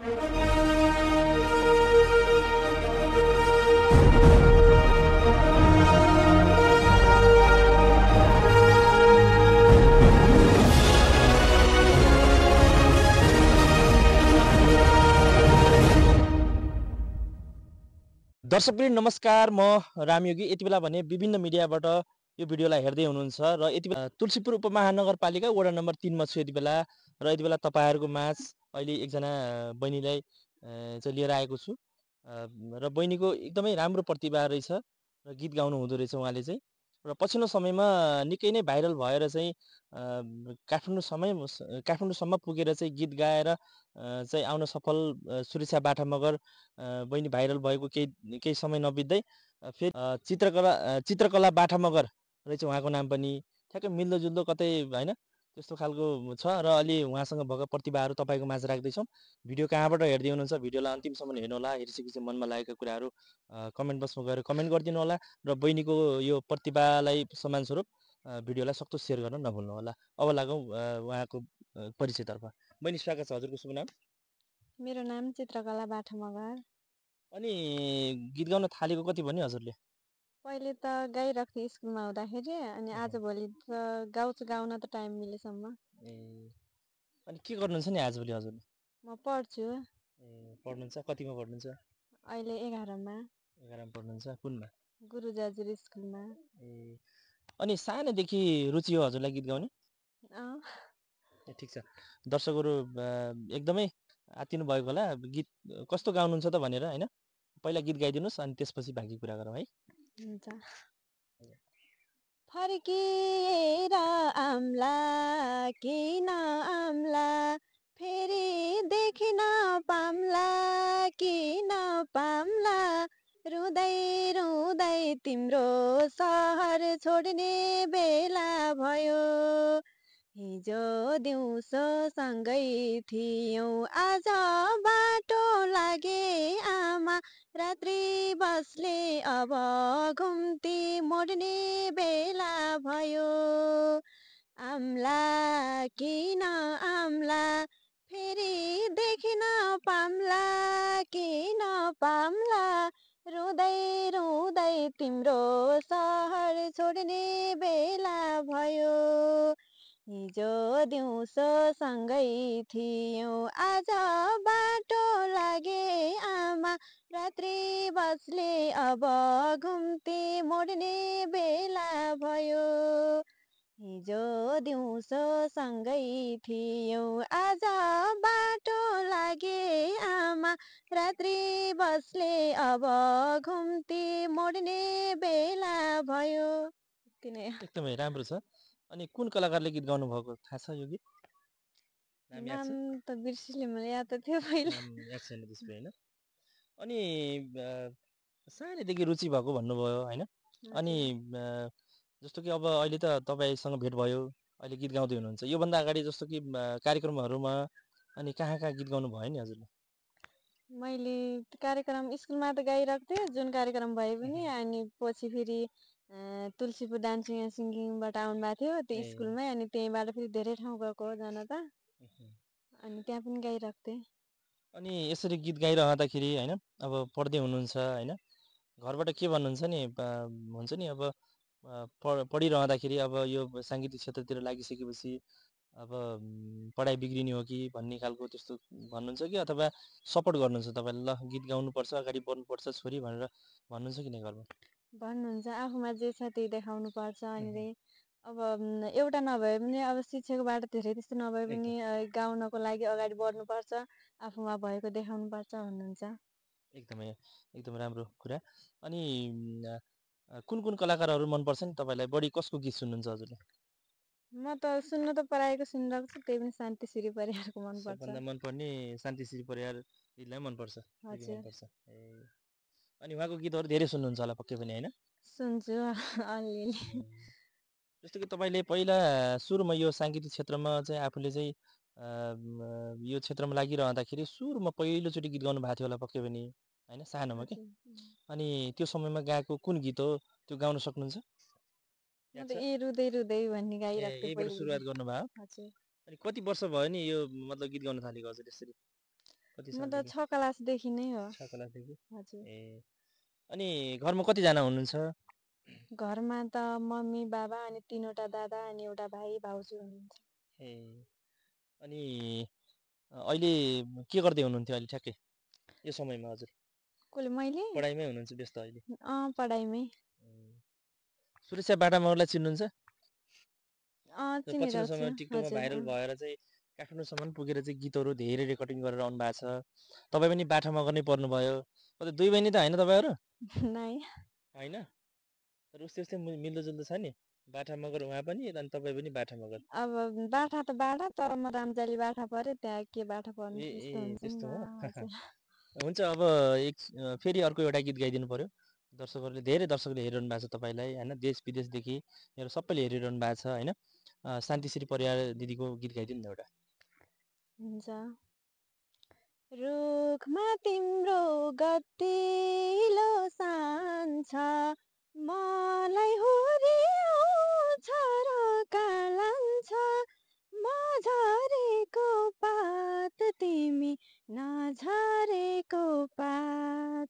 दर्शकवृन्द नमस्कार, म रामयोगी। यति बेला भने विभिन्न मिडियाबाट यो भिडियोलाई हेर्दै हुनुहुन्छ र यति बेला तुलसीपुर उपमहानगरपालिका वडा नम्बर 3 मा छु यति बेला। र यति बेला तपाईहरुको माझ अहिले एकजना बहिनीलाई चाहिँ लिएर आएको छु र बहिनीको एकदमै राम्रो प्रतिभा रहेछ र गीत गाउनु हुँदो रहेछ उहाँले चाहिँ। र पछिल्लो समयमा निकै नै भाइरल भएर चाहिँ काठमाडौँसम्म पुगेर चाहिँ गीत गाएर चाहिँ आउन सफल सुरेशा बाठा मगर बहिनी भाइरल भएको केही समय नबित्दै फेरि चित्रकला बाठा मगर रहेछ उहाँको नाम पनि। ठ्याक्कै मिल्दोजुल्दो कतै हैन त्यस्तो खालको छ र अलि उहाँसँग भएको प्रतिभाहरू तपाईको माझ राख्दैछौँ। भिडियो कहाँबाट हेर्दै हुनुहुन्छ भिडियोलाई अन्तिमसम्म हेर्नु होला। हेरिसकेपछि मनमा लागेका कुराहरू कमेन्ट बक्समा गएर कमेन्ट गरिदिनु होला र बहिनीको यो प्रतिभालाई सम्मान स्वरूप भिडियोलाई सक्दो सेयर गर्न नभुल्नु होला। अब लागौँ उहाँको परिचयतर्फ। बहिनी स्वागत छ, हजुरको शुभ नाम? मेरो नाम चित्रकला बाठा मगर। अनि गीत गाउन थालेको कति भन्यो हजुरले? पहिले त गाइरहेको थिएँ स्कुलमा हुँदाखेरि, अनि आजभोलि त गाउन त टाइम मिलेसम्म। ए अनि के गर्नुहुन्छ नि आजभोलि हजुरले? म पढ्छु। ए पढ्नुहुन्छ? कतिमा पढ्नुहुन्छ? अहिले 11मा। 11मा पढ्नुहुन्छ? कुनमा? गुरु जाजुर स्कुलमा। ए अनि सानैदेखि रुचि हो हजुरलाई गीत गाउने? ए ठिक छ। दर्शकहरू एकदमै आत्तिनु भएको होला गीत कस्तो गाउनुहुन्छ त भनेर हैन। पहिला गीत गाइदिनुस् अनि त्यसपछि बाँकी कुरा गरौँ है। हुन्छ। फर्किएर आम्ला किन आम्ला, फेरि देखिन पाम्ला किन पाम्ला, रुँदै रुँदै तिम्रो सहर छोड्ने बेला भयो। हिजो दिउँसो सँगै थियौँ, आज बाटो लागे आमा, रात्रि बसले अब घुम्ती मोड्ने बेला भयो। आम्ला किन आम्ला, फेरि देखिन पाम्ला किन पाम्ला, रुँदै रुँदै तिम्रो सहर छोड्ने बेला भयो। हिजो दिउँसो सँगै थियौँ, आज बाटो लागे आमा, रात्रि बसले अब घुम्ती मोड्ने बेला भयो। हिजो दिउँसो सँगै थियौँ, आज बाटो लागे आमा, रात्रि बसले अब घुम्ती मोड्ने बेला भयो। एकदमै राम्रो छ। अनि कुन कलाकारले गीत गाउनु भएको थाहा छ यो गीत? नाम त बिर्सिले, मलाई याद त थियो पहिला। याद छैन त्यसको हैन। अनि सानैदेखि रुचि भएको भन्नुभयो हैन। अनि जस्तो कि अब अहिले त तपाईसँग भेट भयो, अहिले गीत गाउँदै हुनुहुन्छ। योभन्दा अगाडि जस्तो कि कार्यक्रमहरूमा अनि कहाँ गीत गाउनु भयो नि हजुरले? मैले कार्यक्रम स्कुलमा त गाइरहेको थिएँ, जुन कार्यक्रम भए पनि। अनि पछि फेरि तुलसीपुर डान्सिङ एन्ड सिङ्गिङबाट आउनुभएको थियो त्यो स्कुलमै, अनि त्यहीँबाट फेरि धेरै ठाउँ गएको हो जान त, अनि त्यहाँ पनि गाइरहेको थिएँ। अनि यसरी गीत गाइरहँदाखेरि हैन, अब पढ्दै हुनुहुन्छ हैन, घरबाट के भन्नुहुन्छ नि हुन्छ नि अब पढिरहँदाखेरि अब यो साङ्गीतिक क्षेत्रतिर लागिसकेपछि अब पढाइ बिग्रिने हो कि भन्ने खालको त्यस्तो भन्नुहुन्छ कि अथवा सपोर्ट गर्नुहुन्छ तपाईँले? ल गीत गाउनुपर्छ, अगाडि बढ्नुपर्छ छोरी भनेर भन्नुहुन्छ कि नै घरमा? भन्नुहुन्छ, आफूमा जे छ त्यही देखाउनुपर्छ। अनि अब एउटा नभए पनि अब शिक्षकबाट धेरै त्यस्तो नभए पनि गाउनको लागि अगाडि बढ्नुपर्छ, आफूमा भएको देखाउनुपर्छ भन्नुहुन्छ। एकदम राम्रो कुरा। अनि कुन कलाकारहरू मनपर्छ नि तपाईँलाई? बढी कसको गीत सुन्नुहुन्छ हजुरले? म त सुन्न त पराएको सुनिरहेको छु, त्यही पनि शान्तिश्री परियारको मनपर्छ। सबभन्दा मनपर्ने शान्तिश्री परियार गीतलाई मनपर्छ? ए अनि उहाँको गीतहरू धेरै सुन्नुहुन्छ होला पक्कै पनि हैन? सुन्छु अलिअलि। जस्तो कि तपाईँले पहिला सुरुमा यो साङ्गीतिक क्षेत्रमा चाहिँ आफूले चाहिँ यो क्षेत्रमा लागिरहँदाखेरि सुरुमा पहिलोचोटि गीत गाउनु भएको थियो होला पक्कै पनि हैन, सानोमा के? अनि त्यो समयमा गाएको कुन गीत हो त्यो गाउन सक्नुहुन्छ? म त ए रुँदै रुँदै भन्ने गाइरहेको थिएँ यहीबाट सुरुवात गर्नुभयो? हजुर। अनि कति वर्ष भयो नि यो मतलब गीत गाउन थालेको हजुर यसरी? कति म त सालदेखि? 6 क्लासदेखि नै हो। 6 क्लासदेखि? हजुर। ए अनि घरमा कतिजना हुनुहुन्छ? घरमा त मम्मी, बाबा अनि 3 वटा दादा अनि एउटा भाइ, भाउजू हुनुहुन्छ। ए अनि अहिले के गर्दै हुनुहुन्थ्यो अहिले ठ्याक्कै यो समयमा हजुर? कसले मैले? पढाइमै हुनुहुन्छ व्यस्त अहिले? पढाइमै। सुरेश बाटामगरलाई चिन्नुहुन्छ? पछिल्लो चिनिरहेको छु। समयमा टिकटकमा हजुर। भाइरल भएर चाहिँ काठमाडौँसम्म पुगेर चाहिँ गीतहरू धेरै रेकर्डिङ गरेर आउनु भएको छ। तपाईँ पनि बाटामगर नै पर्नुभयो। कतै दुई बहिनी त होइन तपाईँहरू? नाइ। होइन? तर उस्तै मिल्दोजुल्दो छ नि? बाटामगर उहाँ पनि अनि तपाईँ पनि बाटामगर। अब बाठा त बाठा तर म रामजाली बाठा पऱ्यो त्यहाँ के बाठा पर्नु त्यस्तो हुन्छ नि त्यस्तो त। हो? हजुर। हुन्छ अब फेरि अर्को एउटा गीत गाइदिनु पर्यो। धेरै दर्शकले हेरिरहनु भएको छ तपाईँलाई होइन, देश विदेशदेखि सबैले हेरिरहनु भएको छ होइन। शान्तिश्री परियार दिदीको गीत गाइदिनु न एउटा। हुन्छ। रुखमा तिम्रो गतिलो सान छ, मलाई हुरी आउँछ र कालान्छ, म झरेको पात तिमी नझरेको पात।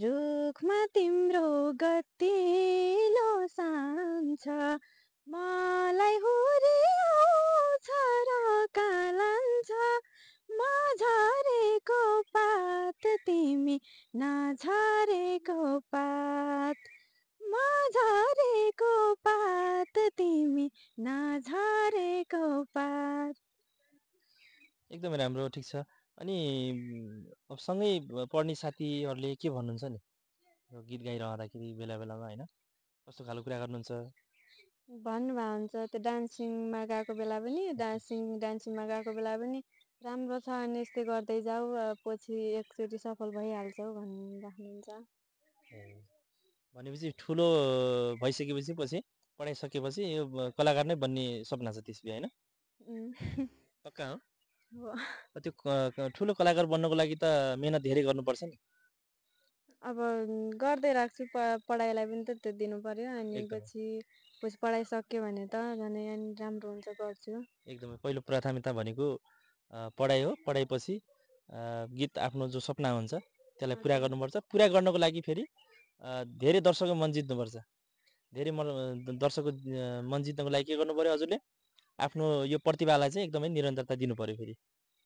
रुखमा तिम्रो गतिलो सान छ, मलाई हुरी आउँछ र कालान्छ, म झरेको पात तिमी नझरेको पात, म झरेको पात तिमी नझरेको पात। एकदमै राम्रो, ठिक छ। अनि अब सँगै पढ्ने साथीहरूले के भन्नुहुन्छ नि यो गीत गाइरहँदाखेरि बेला बेलामा होइन, कस्तो खालको कुरा गर्नुहुन्छ? भन्नुभएको हुन्छ त्यो डान्सिङमा गएको बेला पनि, डान्सिङमा गएको बेला पनि राम्रो छ अनि यस्तै गर्दै जाऊ पछि एकचोटि सफल भइहाल्छौ भनिराख्नुहुन्छ। भनेपछि ठुलो भइसकेपछि पछि पढाइसकेपछि यो कलाकार नै बन्ने सपना छ त्यसपछि होइन? पक्का हो? त्यो ठुलो कलाकार बन्नको लागि त मेहनत धेरै गर्नुपर्छ नि? अब गर्दै राख्छु पढाइलाई पनि त त्यो दिनु पर्यो अनि एकदमै पछि पढाइ सक्यो भने त झनै राम्रो हुन्छ गर्छु। एकदमै पहिलो प्राथमिकता भनेको पढाइ हो। पढाइपछि गीत आफ्नो जो सपना हुन्छ त्यसलाई पुरा गर्नुपर्छ। पुरा गर्नको लागि फेरि धेरै दर्शकको मन जित्नुपर्छ। धेरै दर्शकको मन जित्नको लागि के गर्नु पर्यो हजुरले? आफ्नो यो प्रतिभालाई चाहिँ एकदमै निरन्तरता दिनु पर्यो। फेरि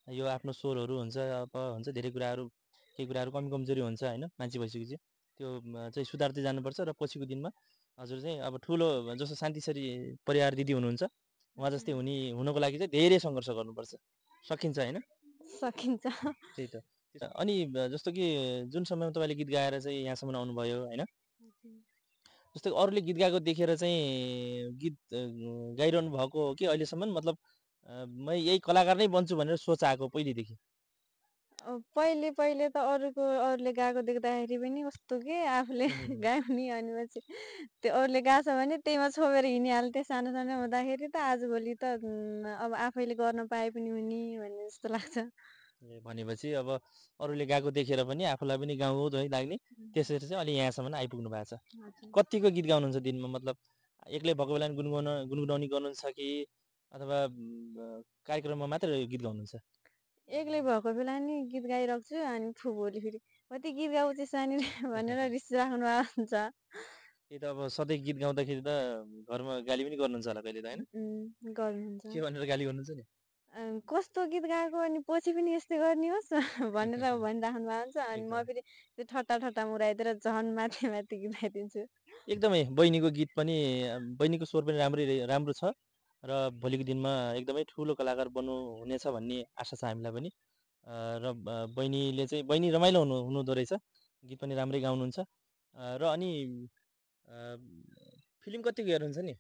यो आफ्नो स्वरहरू हुन्छ हुन्छ धेरै कुराहरू, केही कुराहरू कमी कमजोरी हुन्छ होइन, मान्छे भइसकेपछि त्यो चाहिँ सुधार्दै जानुपर्छ र पछिको दिनमा हजुर चाहिँ अब ठुलो जस्तो शान्तिश्री परियार दिदी हुनुहुन्छ उहाँ जस्तै हुनको लागि चाहिँ धेरै सङ्घर्ष गर्नुपर्छ। सकिन्छ होइन? सकिन्छ। त्यही त। अनि जस्तो कि जुन समयमा तपाईँले गीत गाएर चाहिँ यहाँसम्म आउनुभयो होइन, जस्तो अरूले गीत गाएको देखेर चाहिँ गीत गाइरहनु भएको हो कि अहिलेसम्म? मतलब म यही कलाकार नै बन्छु भनेर सोच आएको पहिलेदेखि? पहिले त अरूले गाएको देख्दाखेरि पनि कस्तो के आफूले गाउने अनि पछि त्यो अरूले गाछ भने त्यहीमा छोपेर हिँडिहाल्थेँ सानो सानो हुँदाखेरि त। आजभोलि त अब आफैले गर्न पाए पनि हुने भन्ने जस्तो लाग्छ। भनेपछि अब अरूले गाएको देखेर पनि आफूलाई पनि गाउँ है लाग्ने, त्यसरी चाहिँ अलि यहाँसम्म आइपुग्नु भएको छ। कतिको गीत गाउनुहुन्छ दिनमा? मतलब एक्लै भएको बेला गुनगुनाउने गर्नुहुन्छ कि अथवा कार्यक्रममा मात्र गीत गाउनुहुन्छ? एक्लै भएको बेला नि गीत गाइराख्छु अनि फुपूले फेरि कति गीत गाउँछ सानी भनेर रिस राख्नु भएको हुन्छ। त्यही त, अब सधैँ गीत गाउँदाखेरि त घरमा गाली पनि गर्नुहुन्छ होला कहिले त होइन? गर्नुहुन्छ। के भनेर गाली गर्नुहुन्छ नि? कस्तो गीत गाएको अनि पछि पनि यस्तै गर्ने होस् भनेर भनिराख्नु भएको हुन्छ अनि म फेरि त्यो ठट्टा मुराइदिएर झन् माथि माथि गीत गाइदिन्छु। एकदमै बहिनीको गीत पनि, बहिनीको स्वर पनि राम्रो छ र भोलिको दिनमा एकदमै ठुलो कलाकार बन्नु हुनेछ भन्ने आशा छ हामीलाई पनि। र बहिनी रमाइलो हुनुहुँदो रहेछ, गीत पनि राम्रै गाउनुहुन्छ। र अनि फिल्म कतिको हेर्नुहुन्छ नि?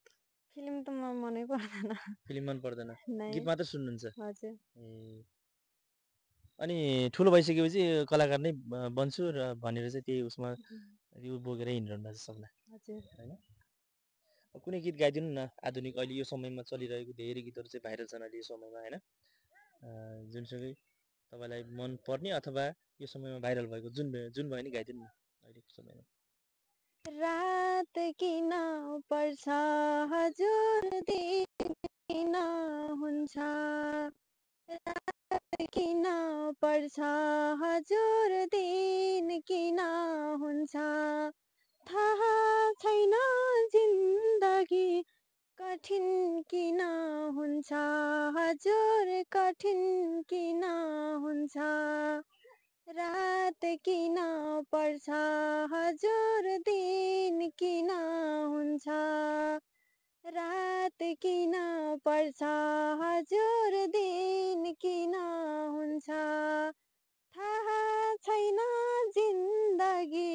फिल्म त म मनै पर्दैन। फिल्म मन पर्दैन, नै। गीत मात्र सुन्नुहुन्छ? हजुर। अनि ठुलो भइसकेपछि कलाकार नै बन्छु र भनेर चाहिँ त्यही उसमा यो बोकेर हिँडिरहनु भएको छ सपना होइन? कुनै गीत गाइदिनु न आधुनिक, अहिले यो समयमा चलिरहेको धेरै गीतहरू चाहिँ भाइरल छन् अहिले यो समयमा होइन, जुनसुकै तपाईँलाई मन पर्ने अथवा यो समयमा भाइरल भएको जुन भयो नि गाइदिनु न अहिलेको समयमा। रात किन पर्छ हजुर दिन किन हुन्छ, किन पर्छ हजुर दिन किन हुन्छ थाहा छैन जिन्दगी कठिन किन हुन्छ हजुर कठिन किन हुन्छ रात किन पर्छ हजुर दिन किन हुन्छ रात किन पर्छ हजुर दिन किन हुन्छ थाहा छैन जिन्दगी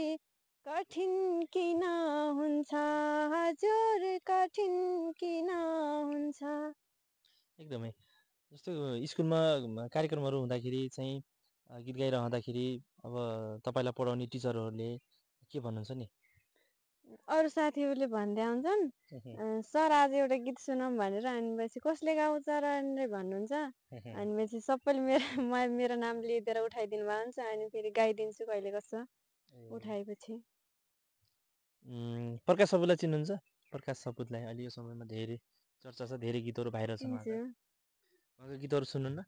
कठिन किन हुन्छ हजुर कठिन किन हुन्छ एकदमै जस्तो स्कुलमा कार्यक्रमहरू हुँदाखेरि चाहिँ गीत गाइरहँदाखेरि अब तपाईँलाई पढाउने टिचरहरूले के भन्नुहुन्छ नि? अरू साथीहरूले भन्दै आउँछन् सर आज एउटा गीत सुनौँ भनेर अनि पछि कसले गाउँछ र भनेर भन्नुहुन्छ अनि पछि सबैले मेरो नाम लिएर उठाइदिनु भएको हुन्छ अनि फेरि गाइदिन्छु कहिले कसो उठाएपछि प्रकाश सपुतलाई चिन्नुहुन्छ? प्रकाश सपुतलाई अहिले यो समयमा धेरै चर्चा छ, धेरै गीतहरू भाइरल छ उहाँको। उहाँको गीतहरू सुन्नुहुन्न?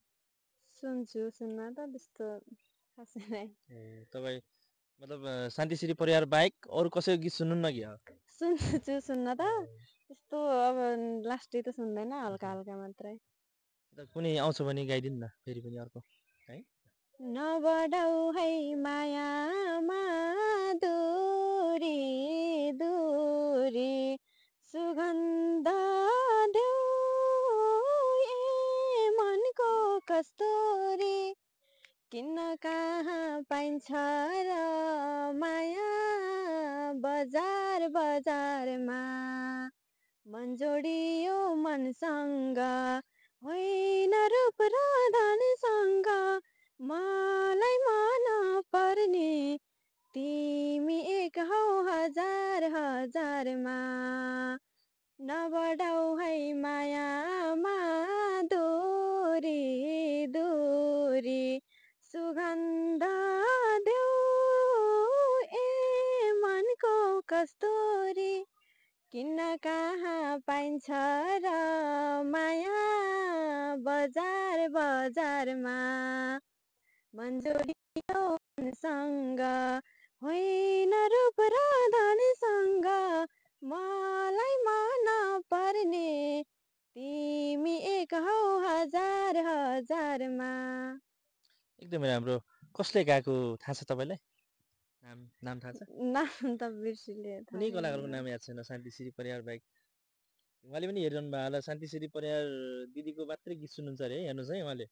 सुन्छु सुन्न त त्यस्तो खासै नै तपाईँ मतलब शान्तिश्री परियार बाहेक अरू कसैको गीत सुन्नुहुन्न कि? सुन्छु सुन्न त त्यस्तो अब लास्टै त सुन्दैन हल्का हल्का मात्रै कुनै आउँछ भने गाइदिनु न फेरि पनि अर्को है नबढाउ है मायामा दूरी दूरी सुगन्ध देऊ ए मनको कस्तुरी किन्न कहाँ पाइन्छ र माया बजार बजारमा मन जोडियो मनसँग होइन रूप र धनसँग मलाई मन पर्ने तिमी एक हौ हजार हजारमा नबढाउ है मायामा दूरी दूरी सुगन्ध देऊ ए मनको कस्तुरी किन्न कहाँ पाइन्छ र माया बजार बजारमा मन जोडियो मनसँग होइन रूप र धनसँग मलाई मन पर्ने तिमी एक हौ हजार हजारमा एकदमै राम्रो। कसले गाएको थाहा छ तपाईँलाई? नाम थाहा छ? नाम त बिर्सिले कुनै कलाकारको नाम याद छैन शान्तिश्री परियार बाहेक? उहाँले पनि हेरिरहनु भएको होला। शान्तिश्री परियार दिदीको मात्रै गीत सुन्नुहुन्छ अरे है, हेर्नुहोस् है उहाँले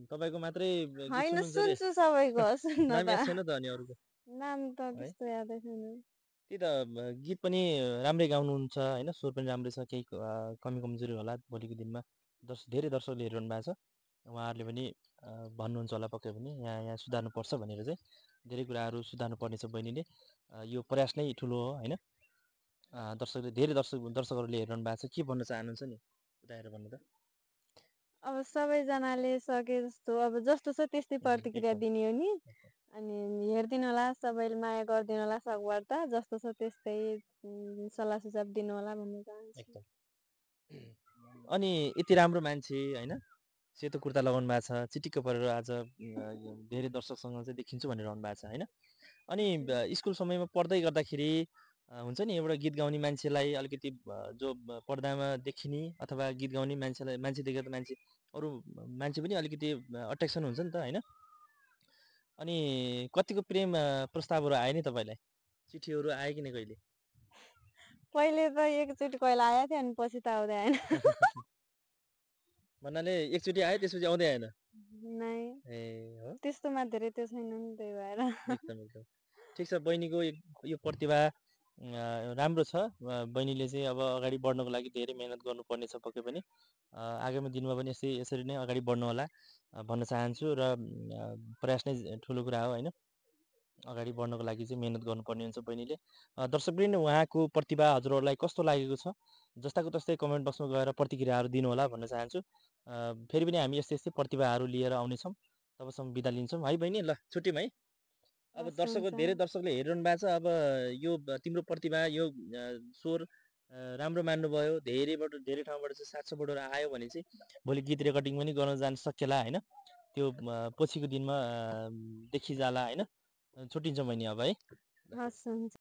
तपाईँको मात्रै गीत होइन सुन्नुहुन्छ अरे। सुन्छु सबैको सुन्न नाम याद त छैन त अनि अरूको नाम त है? त्यस्तो यादै छैन त्यही त गीत पनि राम्रै गाउनुहुन्छ होइन, स्वर पनि राम्रै छ, केही कमी कमजोरी होला भोलिको दिनमा। धेरै दर्शकले हेरिरहनु भएको छ, उहाँहरूले पनि भन्नुहुन्छ होला पक्कै पनि यहाँ सुधार्नुपर्छ भनेर चाहिँ। धेरै कुराहरू सुधार्नु पर्नेछ बहिनीले, यो प्रयास नै ठुलो हो होइन। धेरै दर्शकहरूले हेरिरहनु भएको छ, के भन्न चाहनुहुन्छ नि उता भन्नु त? अब सबैजनाले सके जस्तो अब जस्तो छ त्यस्तै प्रतिक्रिया दिने हो नि अनि हेरिदिनु होला, सबैले माया गरिदिनु होला सकभर त जस्तो छ त्यस्तै सल्लाह सुझाव दिनु होला भन्न चाहन्छु। अनि यति राम्रो मान्छे होइन, सेतो कुर्ता लगाउनु भएको छ, चिटिक्क परेर आज धेरै दर्शकसँग चाहिँ देखिन्छु भनेर आउनु भएको छ होइन। अनि स्कुल समयमा पढ्दै गर्दाखेरि हुन्छ नि एउटा गीत गाउने मान्छेलाई अलिकति जो पर्दामा देखिने अथवा गीत गाउने मान्छे देखेर मान्छे अरू मान्छे पनि अलिकति अट्र्याक्सन हुन्छ नि त होइन। अनि कतिको प्रेम प्रस्तावहरू आयो नि तपाईँलाई? चिठीहरू आयो कि न कहिले? पहिले त एकचोटि पहिला आएको थियो अनि पछि त आउँदै आएन। भन्नाले एकचोटि आयो त्यसपछि आउँदै आएन? नै ए हो, त्यस्तोमा धेरै त्यो छैन नि त्यही भएर। एकदम एकदम ठिक छ। बहिनीको यो प्रतिभा राम्रो छ। बहिनीले चाहिँ अब अगाडि बढ्नको लागि धेरै मेहनत गर्नुपर्ने छ पक्कै पनि। आगामी दिनमा पनि यसरी नै अगाडि बढ्नु होला भन्न चाहन्छु र प्रयास नै ठुलो कुरा हो होइन। अगाडि बढ्नको लागि चाहिँ मेहनत गर्नुपर्ने हुन्छ बहिनीले। दर्शकवृन्द, उहाँको प्रतिभा हजुरहरूलाई कस्तो लागेको छ जस्ताको तस्तै कमेन्ट बक्समा गएर प्रतिक्रियाहरू दिनु होला भन्न चाहन्छु। फेरि पनि हामी यस्तै यस्तै प्रतिभाहरू लिएर आउनेछौँ। तबसम्म बिदा लिन्छौँ है बहिनी। ल छुट्यौँ है। अब धेरै दर्शकले हेरिरहनु भएको छ। अब यो तिम्रो प्रतिभा, यो स्वर राम्रो मान्नुभयो, धेरै ठाउँबाट चाहिँ 700 आयो भने चाहिँ भोलि गीत रेकर्डिङ पनि गर्न जान सकेला होइन। त्यो पछिको दिनमा देखिजाला होइन। छुट्टिन्छौँ बहिनी अब है। हस् हुन्छ।